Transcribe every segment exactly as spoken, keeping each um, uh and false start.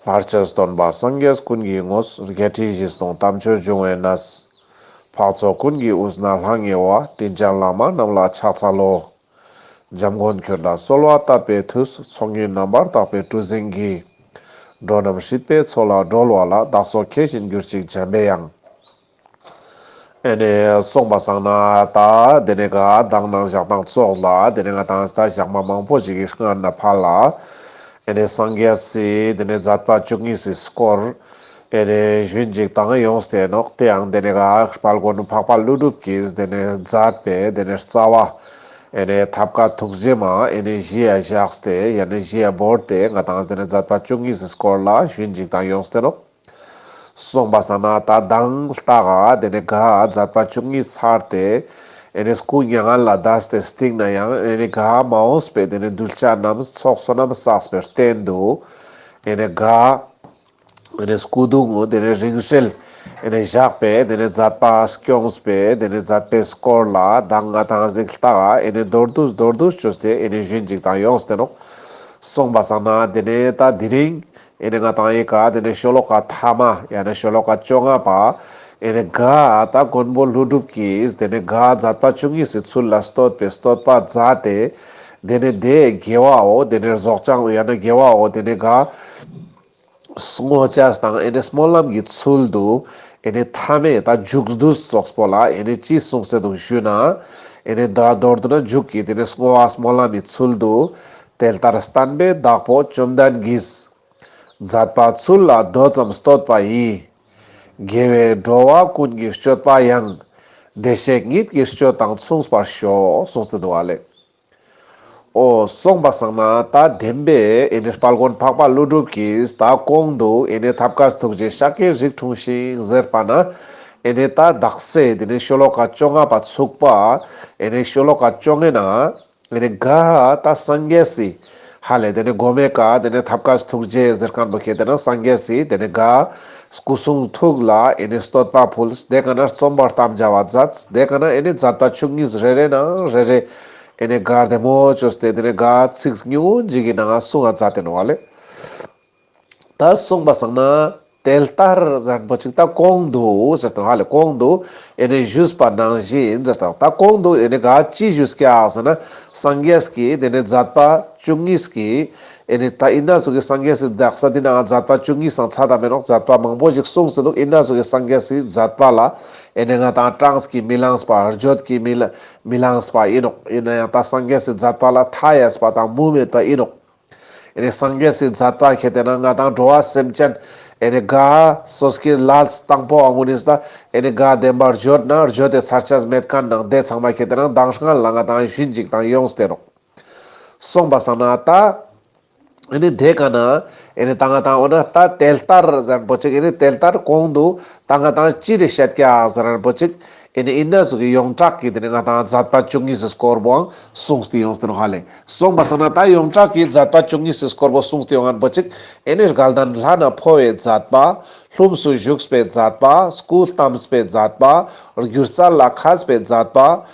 ལྷར་བཅས་སྟོན་པ་སངས་རྒྱས་ཀུན་གྱི་ངོས། བརྒྱད་ཁྲི་བཞི་སྟོང་དམ་ཆོས་འབྱུང་བའི་གནས། འཕགས་ཚོགས་ཀུན་གྱི་དབུས་ན་ལྷང་ངེ་བ། དྲིན་ཅན་བླ་མ་རྣམས་ལ་ཕྱག་འཚལ་ལོ། འཇམ་མགོན་ཁྱོད་ལ་གསོལ་བ་བཏབ་པའི་མཐུས། ཚོགས་གཉིས་རྣམ་པར་དག་པའི་གྲུ་གཟིངས་ཀྱིས། འགྲོ་རྣམས་སྲིད་པའི་མཚོ་ལས་སྒྲོལ་བ་ལ། བདག་སོགས་མཁས་བཞིན་གྱུར་ཅིག་འཇམ་པའི་དབྱངས། ཨེ་ནེ་སོང་པ་སང་ན་ད་དེ་ནེ་ག་མདང་ནང་ཞག་དང་ཙོགས་ལ་དེ་ནེ་ང་དང་ད་ཞག་མ་མང་པོ་ཞིག་གི་སྔན་ན་ཕར་ལ་ཨེ་ནེ་སངས་རྒྱས་སི་དེ་ནེ་མཛད་པ་བཅུ་གཉིས་སི་སྐོར་ཨེ་ནེ་ཞུན་ཅིག་དང་ཡོངས་ཏེ་ནོག། དེ་ཡང་དེ་ནེ་ག་དཔལ་མགོན་འཕགས་པ་ཀླུ་སྒྲུབ་ཀྱིས་དེ་ནེ་མཛད་པའི་དེ་ནེ་རྩ་བ་ཨེ་ནེ་ཐབས་མཁས་ཐུགས་རྗེ་མ་ཨེ་ནེ་གཞི་ཡ་བཞག་སྟེ་ཡ་ནེ་གཞི་ཡ་བོར་ཏེ་ང་དང་དེ་ནེ་མཛད་པ་བཅུ་གཉིས་སི་སྐོར་ལ་ཞུན་ཅིག་དང་ཡོངས་ཏེ་ནོག། སོང་པ་སང་ན་ད་མདང་ལྟ་ག་དེ་ནེ་ག་མཛད་པ་བཅུ་གཉིས་ཚར་ཏེ་ཨེ་ནེ་སྐུ་མྱ་ངན་ལས་འདས་ཏེ་སྟིང་ན་ཡང་ཨེ་ནེ་ག་མ་འོངས་པའི་དེ་ནེ་གདུལ་བྱ་རྣམས་ཚོགས་བསོད་ནམས་བསགས་པའི་རྟེན་དུ་ཨེ་ནེ་ག་ཨེ་ནེ་སྐུ་གདུང་དེ་ནེ་རིང་བསྲེལ་ཨེ་ནེ་བཞག་པའི་དེ་ནེ་མཛད་པ་སྐྱོངས་པའི་དེ་ནེ་མཛད་པའི་སྐོར་ལ་མདང་ང་དང་ཞིག་ལྟ་ག་ཨེ་ནེ་མདོར་བསྡུས་མདོར་བསྡུས་བཅོས་ཏེ་ཨེ་ནེ་ཞུན་ཅིག་དང་ཡོངས་ཏེ་ནོག། སོང་པ་སང་ན་དེ་ནེ་ད་དེ་རིང་ཨེ་ནེ་ང་དང་ཨེ་ཀ་དེ་ནེ་ཤོ་ལོ་ཀ་ཐ་མ་ཡང་ན་ཤོ་ལོ་ཀ་བཅོ་ལྔ་པ་ཨེ་ནེ་ག་ད་མགོན་པོ་ཀླུ་སྒྲུབ་ཀྱིས་དེ་ནེ་ག་མཛད་པ་བཅུ་གཉིས་སི་ཚུལ་ལ་བསྟོད་པའི་བསྟོད་པ་མཛད་དེ་དེ་ནེ་དེ་དགེ་བའོ་དེ་ནེ་རྫོགས་བྱང་ཡང་ན་དགེ་བའོ་དེ་ནེ་ག་བསྔོ་བྱས་དང་ཨེ་ནེ་སྨོན་ལམ་གྱི་ཚུལ་དུ་ཨེ་ནེ་མཐའ་མའི་ད་མཇུག་བསྡུ་ཙོགས་པོ་ལ་ཨེ་ནེ་ཅི་གསུངས་ཏེ་འདུག་ཞུ་ན་ཨེ་ནེ་ད་མདོར་བསྡུ་ན་མཇུག་གི་དེ་ནེ་བསྔོ་བ་སྨོན་ལམ་གྱི་ཚུལ་དུ། དེ་ལྟར་བསྟན་པའི་བདག་པོ་བཅོམ་ལྡན་གྱིས། མཛད་པ་ཚུལ་ལ་མདོ་ཙམ་བསྟོད་པ་ཡིས། དགེ་བས་འགྲོ་བ་ཀུན་གྱི་སྤྱོད་པ་ཡང་། བདེ་གཤེགས་ཉིད་ཀྱི་སྤྱོད་དང་མཚུངས་པར་ཤོག་གསུངས་ཏེ་འདུག་ཨ་ལེ། འོ་སོང་པ་སང་ན་ད་བདེན་པའི་ཨེ་ནེ་དཔལ་མགོན་འཕགས་པ་ཀླུ་སྒྲུབ་ཀྱིས་ད་གོང་དུ་ཨེ་ནེ་ཐབས་མཁས་ཐུགས་རྗེས་ཤཱཀྱའི་རིགས་འཁྲུངས་ཤིང་ཟེར་པ་ན་ཨེ་ནེ་ད་དག་ས་དེ་ནེ་ཤོ་ལོ་ཀ་བཅོ་ལྔ་པ་ཚུགས་པ་ཨེ་ནེ་ཤོ་ལོ་ཀ་བཅོ་ལྔའི་ནང་ཨེ་ནེ་ག་ད་སངས་རྒྱས་སི་ཧ་ལེ་དེ་ནེ་གོ་མའི་ཀ་དེ་ནེ་ཐབས་མཁས་ཐུགས་རྗེ་ཟེར་མཁན་པོ་ཁྱེད་དེ་ན་སངས་རྒྱས་སི་དེ་ནེ་ག་སྐུ་གསུང་ཐུགས་ལ་ཨེ་ནེ་བསྟོད་པ་ཕུལ། དེ་ཀ་ན་རྩོམ་པར་དམ་བཅའ་བ་མཛད། དེ་ཀ་ན་ཨེ་ནེ་མཛད་པ་བཅུ་གཉིས་རེ་རེ་ནང་རེ་རེ་ཨེ་ནེ་ག་བདེ་མོ་བཅོས་ཏེ་དེ་ནེ་ག་ཚིག་ཉུང་ངུ་ཞིག་གི་ནང་གསུང་བ་མཛད་དེ་ནོག་ཨ་ལེ། ད་སོང་པ་སང་ན་དེ་ལྟར་ཟེར་མཁན་པོ་ཅིག་ད་གོང་དུ་ཟེར་དང་ཧ་ལེ་གོང་དུ་ཨེ་ནེ་ཞུས་པ་ནང་བཞིན་ཟེར་དང་ད་གོང་དུ་ཨེ་ནེ་ག་ཅི་ཞུས་ཀྱག་ཟེར་ན་སངས་རྒྱས་ཀྱི་དེ་ནེ་མཛད་པ་བཅུ་གཉིས་ཀྱི་ཨེ་ནེ་ད་ཨིན་ན་ཟུག་གི་སངས་རྒྱས་སི་དག་ས་དེ་ནང་མཛད་པ་བཅུ་གཉིས་སང་ཚད་ད་མེད་ནོག། མཛད་པ་མང་པོ་ཞིག་གསུངས་ཏེ་འདུག། ཨིན་ན་ཟུག་གི་སངས་རྒྱས་སི་མཛད་པ་ལ་ཨེ་ནེ་ང་དང་གྲངས་ཀྱིས་མི་ལངས་པ་བརྗོད་ཀྱིས་མི་ལ་མི་ལངས་པ་ཨིན་ནོག། ཨིན་ན་ཡང་ད་སངས་རྒྱས་སི་མཛད་པ་ལ་མཐའ་ཡས་པ་དང་མུ་མེད་པ་ཨིན་ནོག། ཨེ་ནེ་སངས་རྒྱས་སི་མཛད་པ་ཁྱེད་དེ་ན་ང་དང་འགྲོ་བ་སེམས་ཅན་ཨེ་ནེ་ག་སོ་སྐྱེ་ལ་དང་པོ་ཨ་ངུ་ནིས་ད་ཨེ་ནེ་ག་བདེན་པར་བརྗོད་ན་བརྗོད་དེ་ཚར་ཆ་མེད་མཁན་ནང་དེ་ཚང་མ་ཁྱེད་དེ་ན་མདང་སྔན་ལ་ང་དང་ཞུན་ཅིག་དང་ཡོངས་ཏེ་ནོག། སོང་པ་སང་ན་ད་ཨེ་ནེ་དེ་ཀ་ན་ཨེ་ནེ་ད་ང་དང་འོ་ན་ད་དེ་ལྟར་ཟེར་མཁན་པོ་ཅིག་ཨེ་ནེ་དེ་ལྟར་གོང་དུ་ད་ང་དང་ཅི་རེ་བཤད་ཀྱག་ཟེར་མཁན་པོ་ཅིག་ཨེ་ནེ་ཨིན་ན་ཟུག་གི་ཡོངས་གྲགས་ཀྱི་དེ་ནེ་ང་དང་མཛད་པ་བཅུ་གཉིས་སི་སྐོར་པོའང་གསུངས་ཏེ་ཡོངས་ཏེ་ནོག་ཧ་ལེ། སོང་པ་སང་ན་ད་ཡོངས་གྲགས་ཀྱི་མཛད་པ་བཅུ་གཉིས་སི་སྐོར་པོ་གསུངས་ཏེ་ཡོང་མཁན་པོ་ཅིག་ཨེ་ནེ་དགའ་ལྡན་ལྷ་ན་འཕོ་བའི་མཛད་པ། ལྷུམས་སུ་ཞུགས་པའི་མཛད་པ། སྐུ་བལྟམས་པའི་མཛད་པ། སྒྱུ་རྩལ་ལ་མཁས་པའི་མཛད་པ།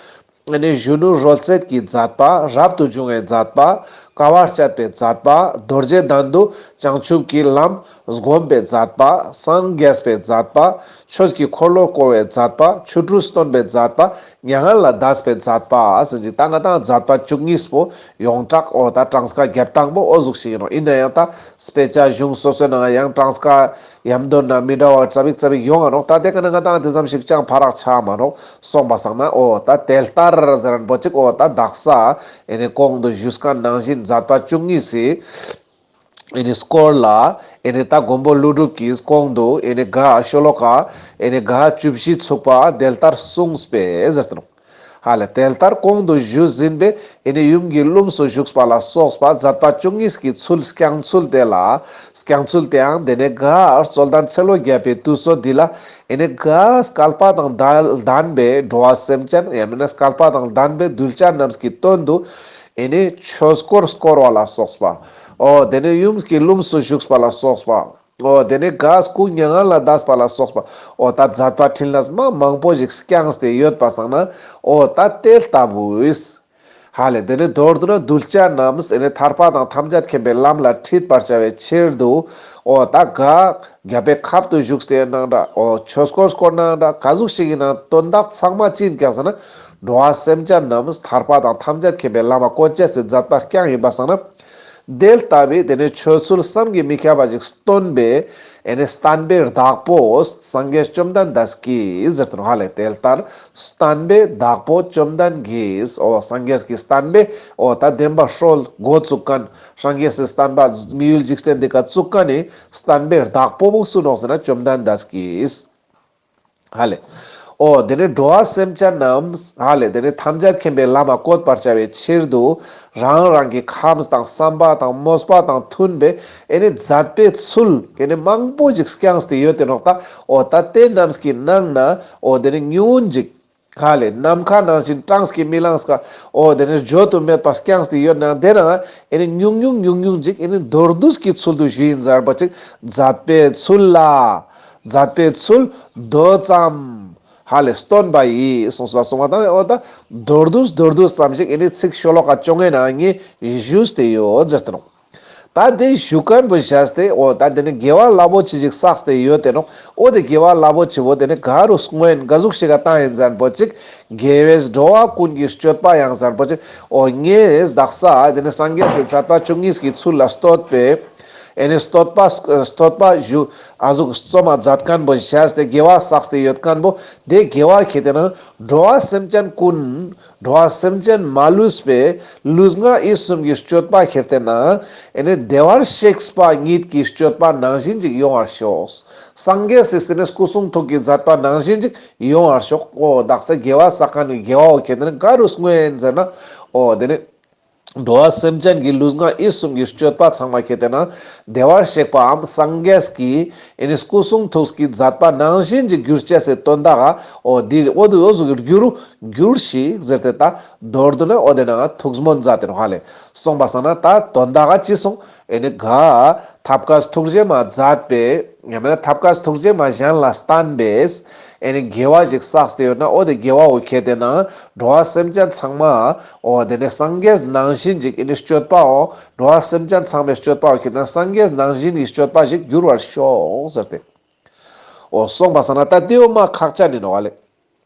ཨེ་ནེ་གཞོན་ནུ་རོལ་རྩེད་ཀྱི་མཛད་པ། རབ་ཏུ་བྱུང་བའི་མཛད་པ། དཀའ་བ་སྤྱད་པའི་མཛད་པ། རྡོ་རྗེ་གདན་དུ་བྱང་ཆུབ་ཀྱི་ལམ་བསྒོམ་པའི་མཛད་པ། སངས་རྒྱས་པའི་མཛད་པ། ཆོས་ཀྱི་འཁོར་ལོ་བསྐོར་བའི་མཛད་པ། ཆོ་འཕྲུལ་སྟོན་པའི་མཛད་པ། མྱ་ངན་ལས་འདས་པའི་མཛད་པ་ཟེར་གྱི་ད་ང་དང་མཛད་པ་བཅུ་གཉིས་པོ་ཡོངས་གྲགས་འོ་ད་གྲངས་ཀ་རྒྱབ་སྟངས་པོ་འོ་ཟུག་ཞིག་ཨིན་ནོག། ཨིན་ན་ཡང་ད་དཔེ་ཆ་གཞུང་སོ་སོའི་ནང་ཡང་གྲངས་ཀ་ཡམ་དོན་ན་མི་འདྲ་བ་ཙ་པིག་ཙ་པིག་ཡོང་ང་ནོག། ད་དེ་ཀ་ན་ང་དང་དེ་ཙམ་ཞིག་ཅང་ཕ་རག་ཆ་མ་ནོག། སོང་པ་སང་ན་འོ་ད་དེ་ལྟར་ཟེར་མཁན་པོ་ཅིག་འོ་ད་དག་ས་ཨེ་ནེ་གོང་དུ་ཞུས་མཁན་ནང་བཞིན་མཛད་པ་བཅུ་གཉིས་སི་ཨེ་ནེ་སྐོར་ལ་ཨེ་ནེ་ད་མགོན་པོ་ཀླུ་སྒྲུབ་ཀྱིས་གོང་དུ་ཨེ་ནེ་ག་ཤོ་ལོ་ཀ་ཨེ་ནེ་ག་བཅུ་བཞི་ཚུགས་པ་དེ་ལྟར་གསུངས་པས་ཟེར་ཏེ་ནོག། ཧ་ལེ་དེ་ལྟར་གོང་དུ་ཞུས་ཟིན་པའི་ཨེ་ནེ་ཡུམ་གྱི་ལྷུམས་སུ་ཞུགས་པ་ལ་སོགས་པ་མཛད་པ་བཅུ་གཉིས་ཀྱི་ཚུལ་བསྐྱངས་ཚུལ་དེ་ལ་བསྐྱངས་ཚུལ་དེའང་དེ་ནེ་ག་རྩོད་ལྡན་ཚེ་ལོ་བརྒྱ་པའི་དུས་ཚོད་འདི་ལ་ཨེ་ནེ་ག་སྐལ་པ་དང་ལྡན་པའི་འགྲོ་བ་སེམས་ཅན་ཡང་མིན་ན་སྐལ་པ་དང་ལྡན་པའི་གདུལ་བྱ་རྣམས་ཀྱི་དོན་དུ་ཨེ་ནེ་ཆོས་འཁོར་བསྐོར་བ་ལ་སོགས་པ། འོ་དེ་ནེ་ཡུམ་གྱི་ལྷུམས་སུ་ཞུགས་པ་ལ་སོགས་པ། འོ་དེ་ནེ་ག་སྐུ་མྱ་ངན་ལས་འདས་པ་ལ་སོགས་པ། འོ་ད་མཛད་པ་འཕྲིན་ལས་མ་མང་པོ་ཞིག་བསྐྱངས་ཏེ་ཡོད་པ་སང་ན་འོ་ད་དེ་ལྟ་བུའི་ ཧ་ལེ། དེ་ནས་མདོར་བསྡུ་ན་གདུལ་བྱ་རྣམས་ཨེ་ནི་ཐར་པ་དང་ཐམས་ཅད་མཁྱེན་པའི་ལམ་ལ་ཁྲིད་པར་བྱ་བའི་ཕྱིར་དུ། འོ་ད་ག་རྒྱལ་པོའི་ཁབ་ཏུ་བཞུགས་ཏེ་ནང་འདྲ། འོ་ཆོས་འཁོར་བསྐོར་ནང་འདྲ། ག་ཟུག་ཞིག་ཡིན་ན་དོན་དག་ཚང་མ་ཅི་ཡིན་ཀྱག་ཟེར་ན། འགྲོ་བ་སེམས་ཅན་རྣམས་ཐར་པ་དང་ཐམས་ཅད་མཁྱེན་པའི་ལམ་ལ་བཀོད་བྱ་སའི་མཛད་པ་རྐྱང་ཡིན་པ་སང་ན། དེ་ལྟ་བུའི་དེ་ནས་ཆོས་ཚུལ་བསམ་གྱིས་མི་ཁྱབ་པ་ཞིག་སྟོན་པའི་ཨེ་ནི་བསྟན་པའི་བདག་པོ་སངས་རྒྱས་བཅོམ་ལྡན་འདས་ཀྱིས་ཟེར་ཏེ་ནོག་ཧ་ལེ། དེ་ལྟར་བསྟན་པའི་བདག་པོ་བཅོམ་ལྡན་གྱིས། འོ་སངས་རྒྱས་ཀྱི་བསྟན་པའི་འོ་ད་བདེན་པ་སྲོལ་འགོ་བཙུགས་མཁན། སངས་རྒྱས་སི་བསྟན་པ་མི་ཡུལ་འཇིག་རྟེན་འདི་ཀ་བཙུགས་མཁན་ནི་བསྟན་པའི་བདག་པོ་བོ་སུ་ནོག་ཟེར་ན་བཅོམ་ལྡན་འདས་ཀྱིས། ཧ་ལེ། འོ་དེ་ནས་འགྲོ་བ་སེམས་ཅན་རྣམས་ཧ་ལེ་དེ་ནས་ཐམས་ཅད་མཁྱེན་པའི་ལམ་ལ་བཀོད་པར་བྱ་བའི་ཕྱིར་དུ། རང་རང་གི་ཁམས་དང་བསམ་པ་དང་མོས་པ་དང་མཐུན་པའི་ཨེ་ནི་མཛད་པའི་ཚུལ་ཨེ་ནི་མང་པོ་ཞིག་བསྐྱངས་ཏེ་ཡོད་དེ་ནོག་ད། འོ་ད་དེ་རྣམས་ཀྱི་ནང་ན་འོ་དེ་ནས་ཉུང་ངུ་ཞིག་ཧ་ལེ། ནམ་མཁའ་ནང་བཞིན་གྲངས་ཀྱིས་མི་ལངས་ཀ། འོ་དེ་ནས་བརྗོད་དུ་མེད་པ་བསྐྱངས་ཏེ་ཡོད་ནའང་དེ་ན་ཨེ་ནི་ཉུང་ཉུང་ཉུང་ཉུང་ཅིག་ཨེ་ནི་མདོར་བསྡུས་ཀྱི་ཚུལ་དུ་ཞུ་ཡིན་ཟེར་བ་ཅིག་མཛད་པའི་ཚུལ་ལ། མཛད་པའི་ཚུལ་མདོ་ཙམ་ཧ་ལེ་སྟོན་པ་ཡིས་གསུངས་སོ། གསུངས་པ་དང་འོ་ད་མདོར་བསྡུས་མདོར་བསྡུས་ཙམ་ཞིག་ཨེ་ནི་ཚིག་ཤོ་ལོ་ཀ་བཅོ་ལྔའི་ནང་ངས་ཞུས་ཏེ་ཡོད་ཟེར་ཏེ་ནོག་ད་དེ་ཞུ་མཁན་པོ་བཞག་སྟེ་འོ་ད་དེ་ནི་དགེ་བ་རླབས་པོ་ཆེ་ཞིག་བསགས་ཏེ་ཡོད་དེ་ནོག་འོ་དེ་དགེ་བ་རླབས་པོ་ཆེ་བོ་དེ་ནི་ག་རུ་བསྔོ་ཡིན་ག་ཟུག་ཞིག་ག་བཏང་ཡིན་ཟེར་པོ་ཅིག་དགེ་བས་འགྲོ་བ་ཀུན་གྱི་སྤྱོད་པ་ཡང་ཟེར་པོ་ཅིག་འོ་ངས་དག་ས་དེ་ནི་སངས་རྒྱས་སི་མཛད་པ་བཅུ་གཉིས་ཀྱི་ཚུལ་ལ་བསྟོད་པའི་ཨེ་ནི་བསྟོད་པ་བསྟོད་པ་ཞུ་ཨ་ཟུག་རྩོམ་མ་མཛད་མཁན་པོ་བཞག་སྟེ་དགེ་བ་བསགས་ཏེ་ཡོད་མཁན་པོ་དེ་དགེ་བ་ཁྱེར་ཏེ་ན་འགྲོ་བ་སེམས་ཅན་ཀུན། འགྲོ་བ་སེམས་ཅན་མ་ལུས་པའི་ལུས་ངག་ཡིད་གསུམ་གྱི་སྤྱོད་པ་ཁྱེར་ཏེ་ན། ཨེ་ནི་བདེ་བར་གཤེགས་པ་ཉིད་ཀྱི་སྤྱོད་པ་ནང་བཞིན་ཅིག་ཡོང་བར་ཤོག་སངས་རྒྱས་སི་སྐུ་གསུང་ཐུགས་ཀྱི་མཛད་པ་ནང་བཞིན་ཅིག་ཡོང་བར་ཤོག་འོ་དག་ས་དགེ་བ་བསགས་མཁན་ནི་དགེ་བ་བོ་ཁྱེར་ཏེ་ན་ག་རུ་བསྔོ་ཡིན་ཟེར་ན། འོ་དེ་ནི་འགྲོ་བ་སེམས་ཅན་གྱི་ལུས་ངག་ཡིད་གསུམ་གྱི་སྤྱོད་པ་ཚང་མ་ཁྱེར་ཏེ་ན་བདེ་བར་གཤེགས་པའམ་སངས་རྒྱས་ཀྱི་ཨེ་ནི་སྐུ་གསུང་ཐུགས་ཀྱི་མཛད་པ་ནང་བཞིན་གྱི་འགྱུར་བྱ་སའི་དོན་དག་ག་འོ་དེ་འོ་དེ་འོ་ཟུག་གི་འགྱུར་རུ་འགྱུར་ཞིག་ཟེར་ཏེ་ད་མདོར་བསྡུ་ན་འོ་དེ་ནང་ཐུགས་སྨོན་མཛད་དེ་ནོག་ཧ་ལེ། གསུངས་པ་སང་ན་ད་དོན་དག་ག་ཅི་གསུངས་ཨེ་ནི་ག་ཐབས་མཁས་ཐུགས་རྗེ་མ་མཛད་པའི་ཡང་མིན་ན་ཐབས་མཁས་ཐུགས་རྗེ་མ་གཞན་ལ་བསྟན་པས་ཨེ་ནི་དགེ་བ་ཞིག་བསགས་ཏེ་ཡོད་ན་འོ་དེ་དགེ་བ་བོ་ཁྱེར་ཏེ་ན་འགྲོ་བ་སེམས་ཅན་ཚང་མ་འོ་དེ་ནི་སངས་རྒྱས་ནང་བཞིན་ཅིག་ཨེ་ནི་སྤྱོད་པའོ། འགྲོ་བ་སེམས་ཅན་ཚང་མའི་སྤྱོད་པའོ་ཁྱེར་ཏེ་ན་སངས་རྒྱས་ནང་བཞིན་གྱི་སྤྱོད་པ་ཞིག་འགྱུར་བར་ཤོག་ཟེར་ཏེ། འོ་གསུངས་པ་སང་ན་ད་དེའོ་མ་ཁག་ཅན་ཡིན་ནོག་ལེ།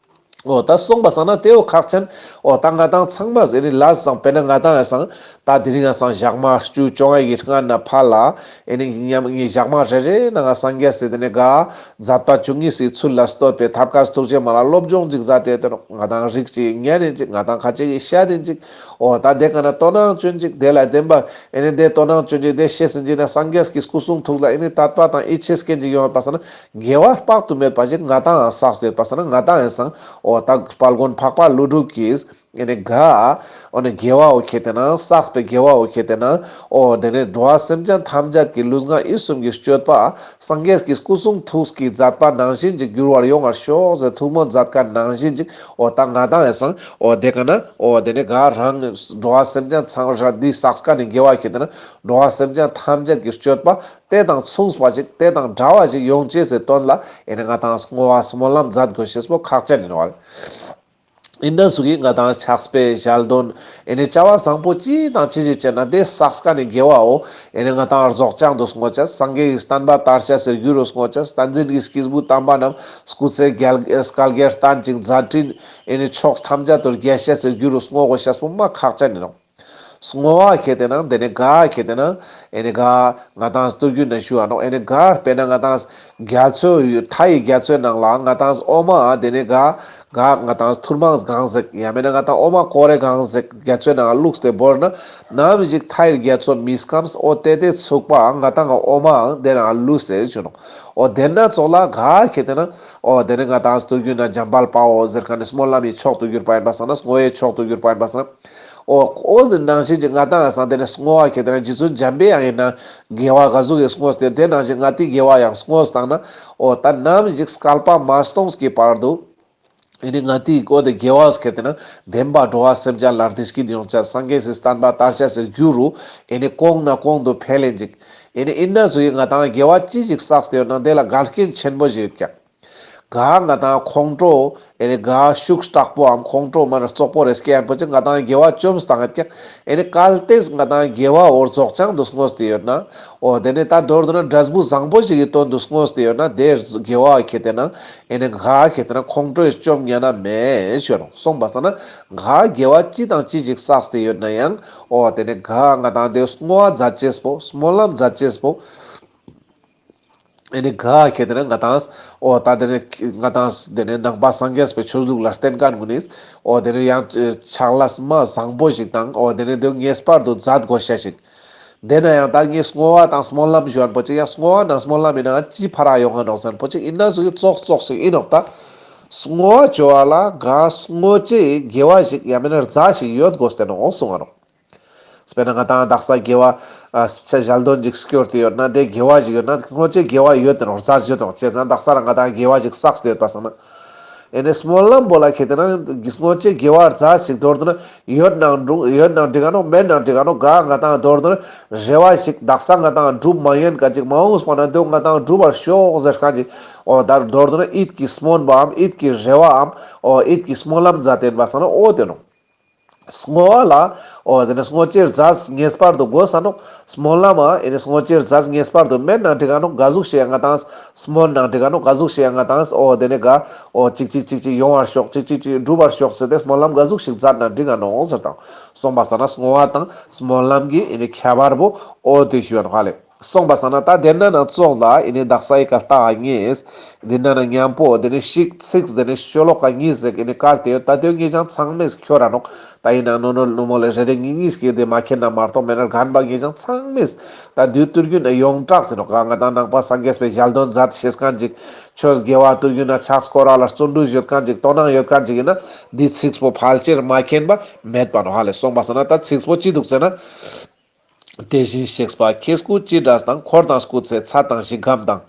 འོ་ད་གསུངས་པ་སང་ན་དེའོ་ཁག་ཅན། འོ་ད་ང་དང་ཚང་མ་ཟེར་ནི་ལ་སང་དཔེར་ན་ང་དང་ཡང་སང་ད་དེ་རིང་ཡང་སང་ཞག་མ་བཅུ་བཅོ་ལྔ་ཡི་སྔ་ན་ཕར་ལ་ཨེ་ནི་ཉམ་ངི་ཞག་མ་རེ་རེ་ནང་ང་སངས་རྒྱས་སི་དེ་ནི་ག་མཛད་པ་བཅུ་གཉིས་སི་ཚུལ་ལ་བསྟོད་པའི་ཐབས་མཁས་ཐུགས་རྗེ་མ་ལ་སློབ་སྦྱོང་ཅིག་མཛད་དེ་དེ་ནོག་ང་དང་རིགས་ཅིག་ཉན་ཡིན་ཅིག་ང་དང་ཁ་ཅིག་གི་བཤད་ཡིན་ཅིག་འོ་ད་དེ་ཀ་ན་དོ་སྣང་བྱོན་ཅིག་དེ་ལ་བདེན་པ་ཨེ་ནི་དེ་དོ་སྣང་བྱོན་ཅིག་དེ་ཤེས་ཡིན་ཅིག་ན་སངས་རྒྱས་ཀྱི་སྐུ་གསུང་ཐུགས་ལ་ཨེ་ནི་དད་པ་དང་ཡིད་ཆེས་མཁན་ཅིག་ཡོང་བ་སང་ན་དགེ་བ་དཔག་ཏུ་མེད་པ་ཞིག་ང་དང་བསགས་ཡོད་པ་སང་ན་ང་དང་ཡང་སང་འོ་ད་དཔལ་མགོན་འཕགས་པ་ཀླུ་སྒྲུབ་ཀྱིས་ཨེ་ནི་ག་འོ་ནི་དགེ་བ་བོ་ཁྱེར་ཏེ་ན་བསགས་པའི་དགེ་བ་བོ་ཁྱེར་ཏེ་ན་འོ་དེ་ནི་འགྲོ་བ་སེམས་ཅན་ཐམས་ཅད་ཀྱི་ལུས་ངག་ཡིད་གསུམ་གྱི་སྤྱོད་པ་སངས་རྒྱས་ཀྱི་སྐུ་གསུང་ཐུགས་ཀྱི་མཛད་པ་ནང་བཞིན་ཅིག་འགྱུར་བར་ཡོང་བར་ཤོག་ཟེར་ཐུགས་སྨོན་མཛད་མཁན་ནང་བཞིན་ཅིག་འོ་ད་ང་དང་ཡང་སང་འོ་དེ་ཀ་ན་འོ་དེ་ནི་ག་རང་འགྲོ་བ་སེམས་ཅན་ཚང་ར་འདི་བསགས་མཁན་ནི་དགེ་བ་ཁྱེར་ཏེ་ན་འགྲོ་བ་སེམས་ཅན་ཐམས་ཅད་ཀྱི་སྤྱོད་པ་དེ་དང་མཚུངས་པ་ཞིག་དེ་དང་འདྲ་བ་ཞིག་ཡོང་ཅེས་སི་དོན་ལ་ཨེ་ནི་ང་དང་བསྔོ་བ་སྨོན་ལམ་མཛད་དགོས་ཤེས་པོ་ཁག་ཅན་ཡིན་ནོག་ལེ། ཨིན་ན་སུ་གི་ང་དང་ཕྱག་དཔེ་ཞལ་འདོན་ཨེ་ནི་བྱ་བ་བཟང་པོ་ཅི་དང་ཅི་ཞིག་བྱས་ན་དེ་བསགས་མཁན་ནི་དགེ་བའོ། ཨེ་ནི་ང་དང་རྫོགས་བྱང་དུ་བསྔོ་ཅེས། སངས་རྒྱས་ཀྱི་བསྟན་པ་དར་ཤེས་སི་རྒྱུ་རུ་བསྔོ་ཅེས། བསྟན་འཛིན་གྱི་སྐྱེས་བུ་དམ་པ་རྣམས་སྐུ་ཚེ་བསྐལ་བསྐལ་བརྒྱར་བརྟན་ཅིང་མཛད་འཕྲིན་ཨེ་ནི་ཕྱོགས་ཐམས་ཅད་དུ་རྒྱས་ཤེས་སི་རྒྱུ་རུ་བསྔོ་དགོས་ཤེས་པོ་མ་ཁག་ཅན་ཡིན་ནོག་བསྔོ་བ་ཁྱེར་ཏེ་ན་དེ་ནི་ག་ཁྱེར་ཏེ་ན་ཨེ་ནི་ག་ང་དང་སྟོད་རྒྱུད་ན་ཞུ་བ་ནོག་ཨེ་ནི་ག་དཔེར་ན་ང་དང་རྒྱ་མཚོ་ཡོད་མཐའ་ཡི་རྒྱ་མཚོའི་ནང་ལ་ང་དང་འོ་མ་དེ་ནི་ག་ག་ང་དང་ཐུར་མང་གང་ཟིག་ཡང་མེད་ན་ང་དང་འོ་མ་ཀོ་རེ་གང་ཟིག་རྒྱ་མཚོའི་ནང་བླུགས་ཏེ་བོར་ན་ནམ་ཞིག་མཐའ་ཡི་རྒྱ་མཚོ་མི་སྐམས། འོ་དེ་དེ་ཚུགས་པ་ང་དང་འོ་མ་དེ་ནང་ལུས་སེ་ཞུ་ནོག་འོ་དེ་ན་ཙོགས་ལ་ག་ཁྱེར་ཏེ་ན་འོ་དེ་ནི་ང་དང་སྟོད་རྒྱུད་ན་འཇམ་དཔལ་དཔའ་བོ་ཟེར་མཁན་ནི་སྨོན་ལམ་གྱི་མཆོག་ཏུ་གྱུར་པ་ཡིན་པ་སང་ན་བསྔོ་བའི་མཆོག་ཏུ་གྱུར་པ་ཡིན་པ་སང་ན། འོ་འོ་དེ་ནང་བཞིན་གྱི་ང་དང་ཡང་སང་དེ་ནི་བསྔོ་བ་ཁྱེར་ཏེ་ན་རྗེ་བཙུན་འཇམ་པའི་དབྱངས་ཡིན་ན་དགེ་བ་ག་ཟུག་གི་བསྔོས་ཏེ་དེ་ནང་བཞིན་ང་དེ་དགེ་བ་ཡང་བསྔོས་བཏང་ན་འོ་ད་ནམ་ཞིག་བསྐལ་པ་མ་སྟོངས་ཀྱི་བར་དུ་ཨེ་ནི་ང་དེ་འོ་དེ་དགེ་བ་ཁྱེར་ཏེ་ན་བདེན་པ་འགྲོ་བ་སེམས་ཅན་ལ་བདེ་སྐྱིད་ཡོང་ཅེས་སངས་རྒྱས་སི་བསྟན་པ་དར་ཤེས་སི་རྒྱུ་རུ་ཨེ་ནི་གོང་ན་གོང་དུ་འཕེལ་ཡིན་ཅིག་ཨེ་ནི་ཨིན་ན་སུ་ཡི་ང་དང་དགེ་བ་ཅི་ཞིག་བསགས་ཏེ་ཡོད་ན་དེ་ལ་འགལ་རྐྱེན་ཆེན་པོ་ཞིག་ཡོད་ཀྱག་ག་ང་དང་ཁོང་ཁྲོ་ཨེ་ནི་ག་ཤུགས་དྲག་པོའམ་ཁོང་ཁྲོ་མ་ན་བཙོག་པོ་རེ་སྐྱེ་ཡན་པོ་ཅིག་ང་དང་དགེ་བ་བཅོམ་སྟངས་ཡོད་ཀྱག། ཨེ་ནི་གལ་ཏེ་ང་དང་དགེ་བ་འོ་རྫོགས་བྱང་དུ་བསྔོས་ཏེ་ཡོད་ན། འོ་དེ་ནི་ད་མདོར་བསྡུ་ན་འབྲས་བུ་བཟང་པོ་ཞིག་གི་དོན་དུ་བསྔོས་ཏེ་ཡོད་ན་དེ་དགེ་བ་ཁེ་ཏེ་ན་ཨེ་ནི་ག་ཁེ་ཏེ་ན་ཁོང་ཁྲོས་བཅོམ་ཉན་ན་མེད་ཞུ་རོགས། སོང་པ་སང་ན་ག་དགེ་བ་ཅི་དང་ཅི་ཞིག་བསགས་ཏེ་ཡོད་ན་ཡང་འོ་དེ་ནི་ག་ང་དང་དེ་བསྔོ་བ་མཛད་ཅེས་པོ་སྨོན་ལམ་མཛད་ཅེས་པོ། ཨེ་ནི་ག་ཁེ་ཏེ་ན་ང་དང་འོ་ད་དེ་ནི་ང་དང་དེ་ནི་ནང་པ་སངས་རྒྱས་པའི་ཆོས་ལུགས་ལ་བརྟེན་མཁན་ཀུན་ནི་འོ་དེ་ནི་ཡང་ཕྱག་ལས་མ་བཟང་པོ་ཞིག་དང་འོ་དེ་ནི་དེ་ངེས་པར་དུ་མཛད་དགོས་ཤེས་ཤིག། དེ་ན་ཡང་ད་ངས་བསྔོ་བ་དང་སྨོན་ལམ་ཞུ་ཡན་པོ་ཅིག་ཡང་བསྔོ་བ་ནང་སྨོན་ལམ་ཡིན་ན་ཅི་ཕ་ར་ཡོང་ང་ནོག་ཟེར་ཡན་པོ་ཅིག་ཡིན་ན་ཟུག་གི་ཙོག་ཙོག་ཞིག་ཡིན་ནོག། ད་བསྔོ་བ་བཅོ་བ་ལ་ག་བསྔོ་ཅེས་དགེ་བ་ཞིག་ཡང་མིན་ན་རྫས་ཤིག་ཡོད་དགོས་ཏེ་ནོག་གསུང་ང་ནོག། དཔེར་ན་ང་དང་དག་ས་དགེ་བ་ཨ་ཆ་ཞལ་འདོན་ཅིག་སྐྱོར་ཏེ་ཡོད་ན་དེ་དགེ་བ་ཞིག་ཡོད་ན་བསྔོ་ཅེས་དགེ་བ་ཡོད་དེ་ནོག། རྫས་ཡོད་དེ་ནོག། བྱས་ཙང་དག་ས་རང་ང་དང་དགེ་བ་ཞིག་བསགས་ཏེ་ཡོད་པ་སང་ན། ཨེ་ནི་སྨོན་ལམ་པོ་ལ་ཁེ་ཏེ་ན་བསྔོ་ཅེས་དགེ་བ་རྫས་ཤིག་མདོར་བསྡུ་ན་ཡོད་ནང་འགྲོ་ཡོད་ནང་འགྲིག་ག་ནོག། མེད་ནང་འགྲིག་ག་ནོག། ག་ང་དང་མདོར་བསྡུ་ན་རེ་བ་ཞིག་དག་ས་ང་དང་འགྲུབ་མ་ཉན་ཀ་ཅིག་མ་འོངས་པ་ན་དེ་ང་དང་འགྲུབ་པར་ཤོག་ཟེར་མཁན་ཅིག། འོ་ད་མདོར་བསྡུ་ན་ཡིད་ཀྱི་སྨོན་པའམ་ཡིད་ཀྱི་རེ་བའམ་འོ་ཡིད་ཀྱི་སྨོན་ལམ་མཛད་དེ་ཡིན་པ་སང་ན་འོ་དེ་ནོག། བསྔོ་བ་ལ་འོ་དེ་ནི་བསྔོ་ཅེས་རྫས་ངེས་པར་དུ་དགོས་ས་ནོག། སྨོན་ལམ་ཨེ་ནི་བསྔོ་ཅེས་རྫས་ངེས་པར་དུ་མེད་ནང་འགྲིག་ག་ནོག། ག་ཟུག་ཤེས་ཡང་ང་དང་སྨོན་ནང་འགྲིག་ག་ནོག། ག་ཟུག་ཤེས་ཡང་ང་དང་འོ་དེ་ནི་ག་འོ་ཅིག་ཅིག་ཅིག་ཅིག་ཡོང་བར་ཤོག། ཅིག་ཅིག་ཅིག་འགྲུབ་པར་ཤོག་ཟེར་ཏེ་སྨོན་ལམ་ག་ཟུག་ཞིག་མཛད་ན་འགྲིག་ག་ནོག་ཟེར་དང་། སོང་པ་སང་ན་བསྔོ་བ་དང་སྨོན་ལམ་གྱི་ཨེ་ནི་ཁྱད་པར་པོ་འོ་དེ་ཞུ་ཡོད་ནོག་ཧ་ལེ། སོང་པ་སང་ན་ད་དེ་ན་ན་ཙོགས་ལ་ཨེ་ནི་དག་ས་ཨི་ཀ་ལྟ་ཨ་ངེས། དེ་ན་ན་མཉམ་པོ་དེ་ནི་ཤིག་ཚིག་དེ་ནི་ཤོ་ལོ་ཀ་གཉིས་ཟེར་ཨེ་ནི་བཀལ་ཏེ་ཡོད། ད་དེ་ངེས་ཀྱང་ཚང་མས་ཁྱོར་ར་ནོག། ད་ཡིན་ན་ནོ་ནོ་ནོ་མོ་ལེ་རེ་རེ་གཉིས་གཉིས་ཀྱིས་དེ་མ་མཁྱེན་ན་མ་གཏོགས་མེད་ན་རྒན་པ་ངེས་ཀྱང་ཚང་མས་ད་དུས་དུས་རྒྱུན་ན་ཡོངས་གྲགས་ཟེར་ནོག། ག་ང་དང་ནང་པ་སངས་རྒྱས་པའི་ཞལ་འདོན་མཛད་ཤེས་མཁན་ཅིག། ཆོས་དགེ་བ་དུས་རྒྱུན་ན་ཕྱག་སྐོར་ར་ལ་བརྩོན་འགྲུས་ཡོད་མཁན་ཅིག་དོ་སྣང་ཡོད་མཁན་ཅིག་ཡིན་ན་འདི་ཚིག་པོ་ཕལ་ཆེར་མ་མཁྱེན་པ་མེད་པ་ནོག་ཧ་ལེ། སོང་པ་སང་ན་ད་ཚིག་པོ་ཅི་འདུག་ཟེར་ན། དེ་བཞིན་གཤེགས་པ་ཁྱེད་སྐུ་ཅི་འདྲ་དང་། འཁོར་དང་སྐུ་ཚེ་ཚད་དང་ཞིང་ཁམས་དང་།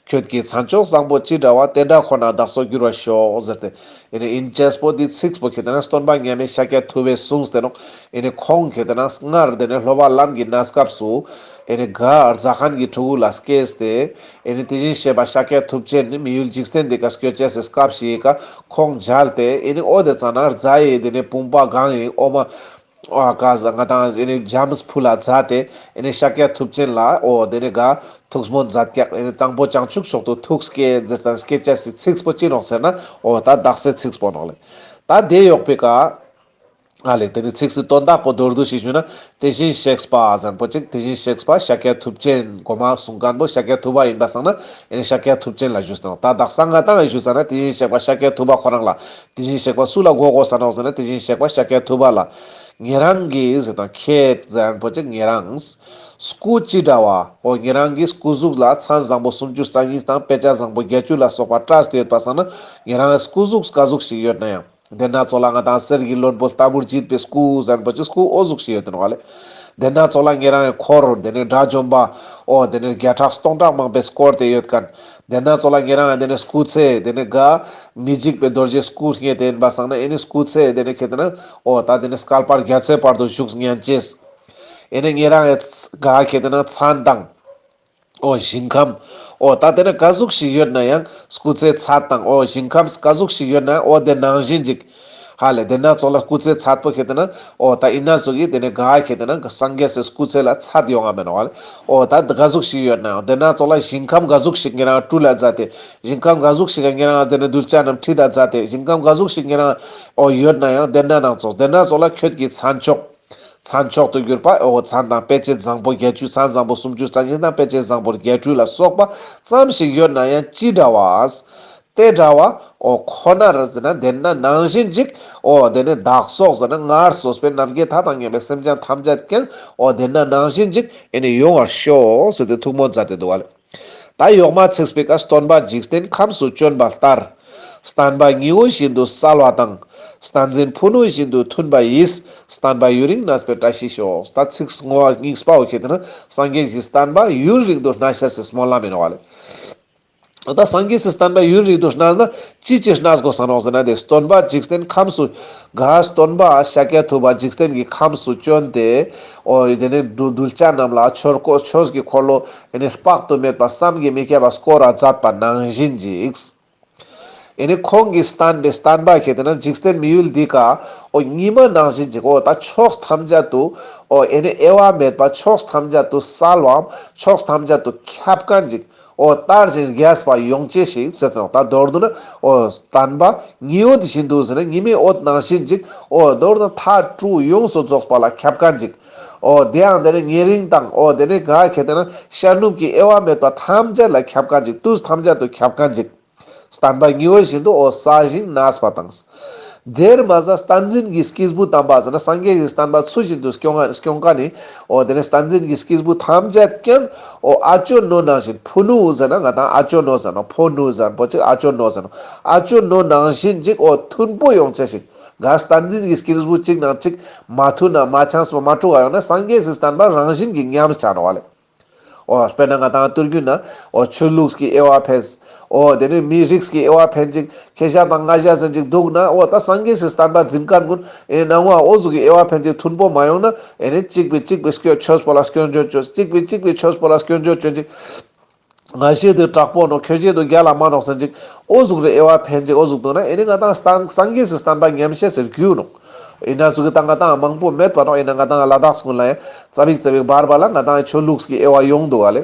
ཁྱོད་ཀྱི་མཚན་མཆོག་བཟང་པོ་ཅི་འདྲ་བ། དེ་འདྲ་ཁོ་ན་བདག་སོགས་འགྱུར་བར་ཤོག་ཟེར་ཏེ། ཨེ་ནི་ཨིན་ཅེས་པོ་འདི་ཚིགས་པོ་ཁེ་ཏེ་ན་སྟོན་པ་མཉམ་མེད་ཤཱཀྱ་ཐུབ་པས་གསུངས་ཏེ་ནོག། ཨེ་ནི་ཁོང་ཁེ་ཏེ་ན་སྔར་དེ་ནི་སློབ་པ་ལམ་གྱི་གནས་སྐབས་སུ་ཨེ་ནི་ག་རྫ་མཁན་གྱི་ཕྲུ་གུ་ལ་སྐྱེས་ཏེ། ཨེ་ནི་དེ་བཞིན་གཤེགས་པ་ཤཱཀྱ་ཐུབ་ཆེན་ནི་མི་ཡུལ་འཇིག་རྟེན་འདི་ཀ་སྐྱོད་ཅེས་སི་སྐབས་ཤིག་ག་ཁོང་མཇལ་ཏེ། ཨེ་ནི་འོ་དེ་ཙ་ན་རྫ་ཡི་དེ་ནི་བུམ་པ་གང་ཡིན་འོ་མ། ཨ་ཀ་ཟ་ང་དང་ཨེ་ནི་འཇམ་ཕུ་ལ་མཛད་དེ་ཨེ་ནི་ཤཱཀྱ་ཐུབ་ཆེན་ལ་འོ་དེ་ནི་ག་ཐུགས་སྨོན་མཛད་ཀྱག། ཨེ་ནི་དང་པོ་བྱང་ཆུབ་མཆོག་ཏུ་ཐུགས་བསྐྱེད་ཟེར་དང་བསྐྱེད་ཅེས་སི་ཚིགས་པོ་ཅི་ནོག་ཟེར་ན་འོ་ད་དག་སའི་ཚིགས་པོ་ནོག་ལེ། ད་དེ་ཡོག་པའི་ཀ་ཨ་ལེ་དེ་ནི་ཚིགས་སི་དོན་དག་པོ་མདོར་བསྡུས་ཤིག་ཞུས་ན་དེ་བཞིན་གཤེགས་པ་ཟེར་པོ་ཅིག། དེ་བཞིན་གཤེགས་པ་ཤཱཀྱ་ཐུབ་ཆེན་གོ་མ་གསུང་མཁན་པོ་ཤཱཀྱ་ཐུབ་པ་ཡིན་པ་སང་ན་ཨེ་ནི་ཤཱཀྱ་ཐུབ་ཆེན་ལ་ཞུས་ཏེ་ནོག། ད་དག་ས་ང་དང་ཨེ་ཞུས་ས་ན་དེ་བཞིན་གཤེགས་པ་ཤཱཀྱ་ཐུབ་པ་ཁོ་རང་ལ། དེ་བཞིན་གཤེགས་པ་སུ་ལ་གོ་དགོས་ས་ནོག་ཟེར་ན་དེ་བཞིན་གཤེགས་པ་ཤཱཀྱ་ཐུབ་པ་ལ། ཉེ་རང་གིས་ཟེར་དང་ཁྱེད་ཟེར་མཁན་པོ་ཅིག་ཉེ་རང་། སྐུ་ཅི་འདྲ་བ། འོ་ཉེ་རང་གི་སྐུ་གཟུགས་ལ་མཚན་བཟང་པོ་སུམ་ཅུ་རྩ་གཉིས་དང་དཔེ་བྱད་བཟང་པོ་བརྒྱད་ཅུ་ལ་སོགས་པ་སྤྲས་ཏེ་ཡོད་པ་སང་ན་ཉེ་རང་སྐུ་གཟུགས་ག་ཟུག་ཞིག་ཡོད་ན་ཡང་། དེ་ན་ཙོགས་ལ་ང་དང་གསེར་གྱི་ལྷུན་པོ་ལྟ་བུར་བརྗིད་པའི་སྐུ་ཟེར་མཁན་པོ་ཅིག་སྐུ་འོ་ཟུག་ཞིག་ཡོད་དེ་ནོག་ལེ། དེ་ན་ཙོགས་ལ་ཉེ་རང་འཁོར་དེ་ནི་དགྲ་བཅོམ་པ། འོ་དེ་ནི་བརྒྱ་ཕྲག་སྟོང་ཕྲག་མང་པོས་བསྐོར་ཏེ་ཡོད་མཁན། དེ་ན་ཙོགས་ལ་ཉེ་རང་དེ་ནི་སྐུ་ཚེ་དེ་ནི་ག་མི་འཇིགས་པའི་རྡོ་རྗེ་སྐུ་བརྙེས་ཏེ་ཡིན་པ་སང་ན་ཨེ་ནི་སྐུ་ཚེ་དེ་ནི་ཁེ་ཏེ་ན་འོ་ད་དེ་ནི་བསྐལ་པ་བརྒྱ་ཚོའི་བར་དུ་བཞུགས་ཉན་ཅེས། ཨེ་ནི་ཉེ་རང་ག་ཁེ་ཏེ་ན་མཚན་དང་། འོ་ཞིང་ཁམས། འོ་ད་དེ་ན་ག་ཟུག་ཞིག་ཡོད་ན་ཡང་སྐུ་ཚེ་ཚད་དང་འོ་ཞིང་ཁམས་ག་ཟུག་ཞིག་ཡོད་ན་འོ་དེ་ནང་བཞིན་ཅིག། ཧ་ལེ་དེ་ན་ཙོགས་ལ་སྐུ་ཚེ་ཚད་པོ་ཁེ་ཏེ་ན་འོ་ད་ཨི་ན་ཙོགས་ཀྱི་དེ་ནི་ག་ཁེ་ཏེ་ན་སངས་རྒྱས་སི་སྐུ་ཚེ་ལ་ཚད་ཡོང་ང་མེད་ནོག་ཧ་ལེ། འོ་ད་ག་ཟུག་ཞིག་ཡོད་ན་ཡང་དེ་ན་ཙོགས་ལ་ཞིང་ཁམས་ག་ཟུག་ཞིག་ཉེ་རང་སྤྲུལ་ལ་མཛད་དེ་ཞིང་ཁམས་ག་ཟུག་ཞིག་ཉེ་རང་དེ་ནི་གདུལ་བྱ་རྣམས་ཁྲིད་ད་མཛད་དེ་ཞིང་ཁམས་ག་ཟུག་ཞིག་ཉེ་རང་འོ་ཡོད་ན་ཡང་དེ་ན་ནང་ཙོགས་དེ་ན་ཙོགས་ལ་ཁྱོད་ཀྱི་མཚན་མཆོག། མཚན་མཆོག་ཏུ་གྱུར་པ་འོ་མཚན་དང་དཔེ་བྱད་བཟང་པོ་བརྒྱད་ཅུ་མཚན་བཟང་པོ་སུམ་ཅུ་རྩ་གཉིས་དང་དཔེ་བྱད་བཟང་པོ་བརྒྱད་ཅུ་ལ་སོགས་པ་ཙམ་ཞིག་ཡོད་ན་ཡང་ཅི་འདྲ་བ། དེ་འདྲ་བ་འོ་ཁོ་ན་ར་ཟེར་ན་དེ་ན་ནང་བཞིན་ཅིག། འོ་དེ་ནི་བདག་སོགས་ཟེར་ན་སྔར་སོང་པའི་ནམ་མཁའི་མཐའ་དང་མཉམ་པའི་སེམས་ཅན་ཐམས་ཅད་ཀྱང་འོ་དེ་ན་ནང་བཞིན་ཅིག་ཨེ་ནི་ཡོང་བར་ཤོག་ཟེར་ཏེ་ཐུགས་སྨོན་མཛད་དེ་འདུག་བ་ལེ། ད་ཡོག་མ་ཚིགས་པའི་ཀ་སྟོན་པ་འཇིག་རྟེན་ཁམས་སུ་བྱོན་པ་ལྟར། བསྟན་པ་ཉི་འོད་བཞིན་དུ་གསལ་བ་དང་། བསྟན་འཛིན་ཕུ་ནུ་བཞིན་དུ་མཐུན་པ་ཡིས། བསྟན་པ་ཡུན་རིང་གནས་པའི་བཀྲ་ཤིས་ཤོག། ད་ཚིགས་བསྔོ་བ་གཉིས་པའོ་ཁེ་ཏེ་ན་སངས་རྒྱས་ཀྱི་བསྟན་པ་ཡུན་རིང་དུ་གནས་ཤེས་སི་སྨོན་ལམ་ཡིན་ནོག་ལེ། ད་སངས་རྒྱས་སི་བསྟན་པ་ཡུན་རིང་དུ་གནས་ན་ཅི་ཅི་གནས་དགོས་ས་ནོག་ཟེར་ན་དེ་སྟོན་པ་འཇིག་རྟེན་ཁམས་སུ་ག་སྟོན་པ་ཤཱཀྱ་ཐུབ་པ་འཇིག་རྟེན་གྱི་ཁམས་སུ་བྱོན་ཏེ་འོ་དེ་ནི་གདུལ་བྱ་རྣམས་ལ་ཆོས་འཁོར་ཆོས་ཀྱི་འཁོར་ལོ་ཨེ་ནི་དཔག་ཏུ་མེད་པ་བསམ་གྱིས་མི་ཁྱབ་པ་བསྐོར་ར་མཛད་པ་ནང་བཞིན་ཅིག། ཨེ་ནི་ཁོང་གི་བསྟན་པའི་བསྟན་པ་ཁེ་ཏེ་ན་འཇིག་རྟེན་མི་ཡུལ་འདི་ཀ་འོ་ཉི་མ་ནང་བཞིན་ཅིག་འོ་ད་ཕྱོགས་ཐམས་ཅད་དུ་འོ་ཨེ་ནི་དབྱེ་བ་མེད་པ་ཕྱོགས་ཐམས་ཅད་དུ་གསལ་བའམ་ཕྱོགས་ཐམས་ཅད་དུ་ཁྱབ་མཁན་ཅིག་འོ་དར་ཞིང་རྒྱས་པ་ཡོང་ཅེས་ཤིག་ཟེར་ཏེ་ནོག། ད་མདོར་བསྡུ་ན་འོ་བསྟན་པ་ཉི་འོད་བཞིན་དུ་ཟེར་ན་ཉི་མའི་འོད་ནང་བཞིན་ཅིག་འོ་མདོར་བསྡུ་ན་མཐའ་དྲུག་ཡོངས་སུ་རྫོགས་པ་ལ་ཁྱབ་མཁན་ཅིག། འོ་དེ་ཡང་དེ་ནི་ཉེ་རིང་དང་འོ་དེ་ནི་ག་ཁེ་ཏེ་ན་ཤར་ནུབ་ཀྱི་དབྱེ་བ་མེད་པ་ཐམས་ཅད་ལ་ཁྱབ་མཁན་ཅིག། དུས་ཐམས་ཅད་དུ་ཁྱབ་མཁན་ཅིག། བསྟན་པ་ཉི་འོད་བཞིན་དུ་འོ་གསལ་ཞིང་གནས་པ་དང་། དེར་མ་ཟད་བསྟན་འཛིན་གྱི་སྐྱེས་བུ་དམ་པ་ཟེར་ན་སངས་རྒྱས་ཀྱི་བསྟན་པ་ཚུལ་བཞིན་དུ་སྐྱོང་ང་སྐྱོང་མཁན་ནི་འོ་དེ་ནི་བསྟན་འཛིན་གྱི་སྐྱེས་བུ་ཐམས་ཅད་ཀྱང་འོ་ཨ་ཅོ་ནོ་ནང་བཞིན་ཕུ་ནུ་ཟེར་ན་ང་དང་ཨ་ཅོ་ནོ་ཟེར་ནོག། ཕོ་ནུ་ཟེར་ན་པོ་ཅིག་ཨ་ཅོ་ནོ་ཟེར་ནོག། ཨ་ཅོ་ནོ་ནང་བཞིན་ཅིག་འོ་མཐུན་པོ་ཡོང་ཅེས་ཤིག། ག་བསྟན་འཛིན་གྱི་སྐྱེས་བུ་གཅིག་ནང་གཅིག་མ་མཐུན་ན་མ་འཆམས་པ་མ་འཁྲུག་ག་ཡོང་ན་སངས་རྒྱས་སི་བསྟན་པ་རང་བཞིན་གྱིས་ཉམས་ཆ་ནོག་བ་ལེ། འོ་དཔེར་ན་ང་དང་ཏུར་རྒྱུད་ན་འོ་ཆོས་ལུགས་ཀྱི་དབྱེ་བ་ཕེས། འོ་དེ་ནི་མི་རིགས་ཀྱི་དབྱེ་བ་ཕེན་ཅིག་ཁྱེད་ཞག་དང་ང་ཞག་ཟེར་ཅིག་འདུག་ན་འོ་ད་སངས་རྒྱས་སི་བསྟན་པ་འཛིན་མཁན་ཀུན་ཨེ་ནང་བ་འོ་ཟུག་གི་དབྱེ་བ་ཕེན་ཅིག་མཐུན་པོ་མ་ཡོང་ན་ཨེ་ནི་གཅིག་པའི་གཅིག་པའི་སྐྱོན་ཆོས་པོ་ལ་སྐྱོན་བརྗོད་བཅོས། གཅིག་པའི་གཅིག་པའི་ཆོས་པོ་ལ་སྐྱོན་བརྗོད་བཅོས་ཅིག། ང་ཤེས་དུ་དྲག་པོ་ནོག། ཁྱོད་ཤེས་དུ་རྒྱལ་ལ་མ་ནོག་ཟེར་ཅིག་འོ་ཟུག་རེ་དབྱེ་བ་ཕེན་ཅིག་འོ་ཟུག་འདུག་ན་ཨེ་ནི་ང་དང་སངས་སངས་རྒྱས་སི་བསྟན་པ་ཉམས་ཤེས་སི་རྒྱུ་ནོག། ཨིན་ན་ཟུག་གི་ད་ང་དང་མང་པོ་མེད་པ་ནོག། ཨིན་ན་ང་དང་ལ་དྭགས་ཀུན་ལ་ཡང་ཙ་པིག་ཙ་པིག་བར་བར་ལ་ང་དང་ཆོས་ལུགས་ཀྱི་དབྱེ་བ་ཡོང་འདུག་ག་ལེ།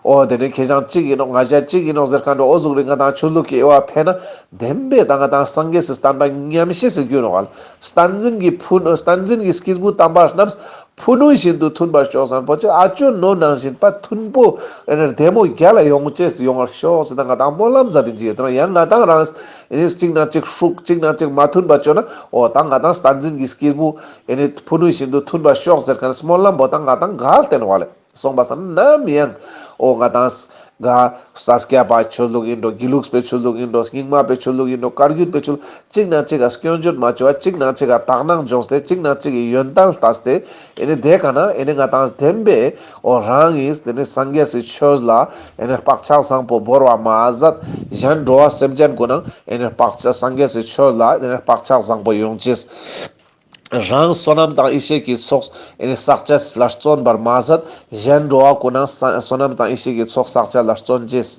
འོ་དེ་ནི་ཁྱེད་ཅག་གཅིག་ཡིན་ནོག། ང་ཞག་གཅིག་ཡིན་ནོག་ཟེར་མཁན་འདྲ་འོ་ཟུག་རེ་ང་དང་ཆོས་ལུགས་ཀྱི་དབྱེ་བ་ཕེ་ན་བདེན་པའི་ད་ང་དང་སངས་རྒྱས་སི་བསྟན་པ་ཉམས་ཤེས་སི་རྒྱུ་ནོག་ག་ལེ། བསྟན་འཛིན་གྱི་ཕུ་ནུ་བསྟན་འཛིན་གྱི་སྐྱེས་བུ་དམ་པ་རྣམས་ཕུ་ནུ་བཞིན་དུ་མཐུན་པར་ཤོག་ཟེར་ན་པོ་ཅིག་ཨ་ཅོ་ནོ་ནང་བཞིན་པ་མཐུན་པོ་ཨེ་ནི་བདེ་མོ་རྒྱལ་ལ་ཡོང་ཅེས་ཡོང་བར་ཤོག་ཟེར་ད་ང་དང་སྨོན་ལམ་མཛད་དེ་ཅི་ཡོད་དོ་ཡང་ང་དང་རང་ཨེ་ནི་གཅིག་ནང་གཅིག་ཧྲུག་གཅིག་ནང་གཅིག་མ་མཐུན་པ་བཅོས་ན་འོ་ད་ང་དང་བསྟན་འཛིན་གྱི་སྐྱེས་བུ་ཨེ་ནི་ཕུ་ནུ་བཞིན་དུ་མཐུན་པར་ཤོག་ཟེར་མཁན་སྨོན་ལམ་པོ་ད་ང་དང་ག་ལ་བསྟན་བ་ལེ། སོང་པ་སང་ནམ་ཡང་འོ་ང་དང་ག་ས་སྐྱ་པ་ཆོས་ལུགས་ཡིན་འགྲོ། དགེ་ལུགས་པའི་ཆོས་ལུགས་ཡིན་འགྲོ། རྙིང་མ་པའི་ཆོས་ལུགས་ཡིན་འགྲོ། བཀའ་བརྒྱུད་པའི་ཆོས་ལུགས་གཅིག་ནང་གཅིག་ག་སྐྱོན་བརྗོད་མ་བཅོ་བ་གཅིག་ནང་གཅིག་ག་དག་སྣང་འཇོག་སྟེ་གཅིག་ནང་གཅིག་གི་ཡོན་ཏན་ལྟ་སྟེ་ཨེ་ནི་དེ་ག་ན་ཨེ་ནི་ང་དང་བདེན་པའི་འོ་རང་ཡིན་དེ་ནི་སངས་རྒྱས་སི་ཆོས་ལ་ཨེ་ནི་བག་ཆགས་བཟང་པོ་བོར་བ་མ་ཟད་གཞན་འགྲོ་བ་སེམས་ཅན་ཀུན་ནང་ཨེ་ནི་བག་ཆགས་སངས་རྒྱས་སི་ཆོས་ལ་ཨེ་ནི་བག་ཆགས་བཟང་པོ་ཡོང་ཅེས། རང་བསོད་ནམས་དང་ཡེ་ཤེས་ཀྱི་ཚོགས་ཨེ་ནི་བསགས་ཅེས་ལ་བརྩོན་པར་མ་ཟད་གཞན་འགྲོ་བ་ཀུན་ནང་བསོད་ནམས་དང་ཡེ་ཤེས་ཀྱི་ཚོགས་བསགས་ཅེས་ལ་བརྩོན་ཅེས།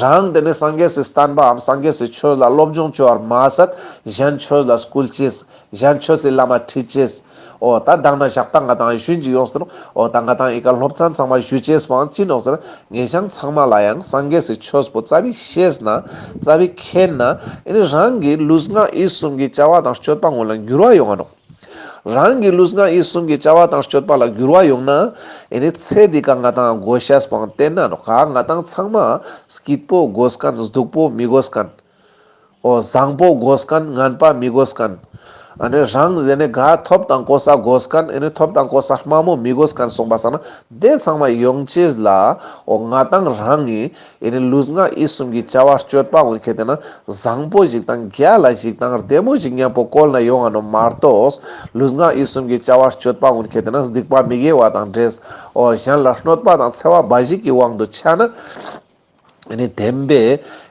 རང་དེ་ནི་སངས་རྒྱས་སི་བསྟན་པའམ་སངས་རྒྱས་སི་ཆོས་ལ་སློབ་སྦྱོང་བཅོ་བར་མ་ཟད་གཞན་ཆོས་ལ་སྐུལ་ཅེས། གཞན་ཆོས་སི་ལམ་ཁྲིད་ཅེས། འོ་ད་དང་ན་ཞག་དང་ང་དང་ཞུན་ཅིག་ཡོངས་ཏེ་ནོག། འོ་ད་ང་དང་ཨི་ཀ་སློབ་ཚན་ཚང་མ་ཞུ་ཅེས་པོའང་ཅི་ནོག་ཟེར་ན་ངེད་ཅག་ཚང་མ་ལ་ཡང་སངས་རྒྱས་སི་ཆོས་པོ་རྩ་བའི་ཤེས་ན་རྩ་བའི་མཁྱེན་ན་ཨེ་ནི་རང་གི་ལུས་ངག་ཡིད་གསུམ་གྱི་བྱ་བ་དང་སྤྱོད་པ་ཀུན་ལ་འགྱུར་བ་ཡོང་ང་ནོག། རང་གི་ལུས་ངག་ཡིད་གསུམ་གྱི་བྱ་བ་དང་སྤྱོད་པ་ལ་འགྱུར་བ་ཡོང་ན་ཨེ་ནི་ཚེ་འདི་ཀ་ང་དང་དགོས་ཤེས་པོའང་བསྟན་ན་ནོག། ག་ང་དང་ཚང་མ་སྐྱིད་པོ་དགོས་མཁན་སྡུག་པོ་མི་དགོས་མཁན། འོ་བཟང་པོ་དགོས་མཁན་ངན་པ་མི་དགོས་མཁན། ཨ་ནི་རང་དེ་ནི་ག་ཐོབ་དང་གོ་ས་དགོས་མཁན་ཨེ་ནི་ཐོབ་དང་གོ་ས་དམའ་མོ་མི་དགོས་མཁན་སོང་པ་སང་ན་དེ་ཚང་མ་ཡོང་ཅེས་ལ་འོ་ང་དང་རང་གི་ཨེ་ནི་ལུས་ངག་ཡིད་གསུམ་གྱི་བྱ་བ་སྤྱོད་པ་ཀུན་ཁྱེར་ཏེ་ན་བཟང་པོ་ཞིག་དང་རྒྱལ་ལ་ཞིག་དང་བདེ་མོ་ཞིག་མཉམ་པོ་བཀོལ་ན་ཡོང་ང་ནོག་མ་གཏོགས་ལུས་ངག་ཡིད་གསུམ་གྱི་བྱ་བ་སྤྱོད་པ་ཀུན་ཁྱེར་ཏེ་ན་སྡིག་པ་མི་དགེ་བ་དང་འདྲེས་འོ་གཞན་ལ་གནོད་པ་དང་འཚེ་བ་འབའ་ཞིག་གི་དབང་དུ་ཆ་ན། ཨེ་ནི་བདེན་པའི་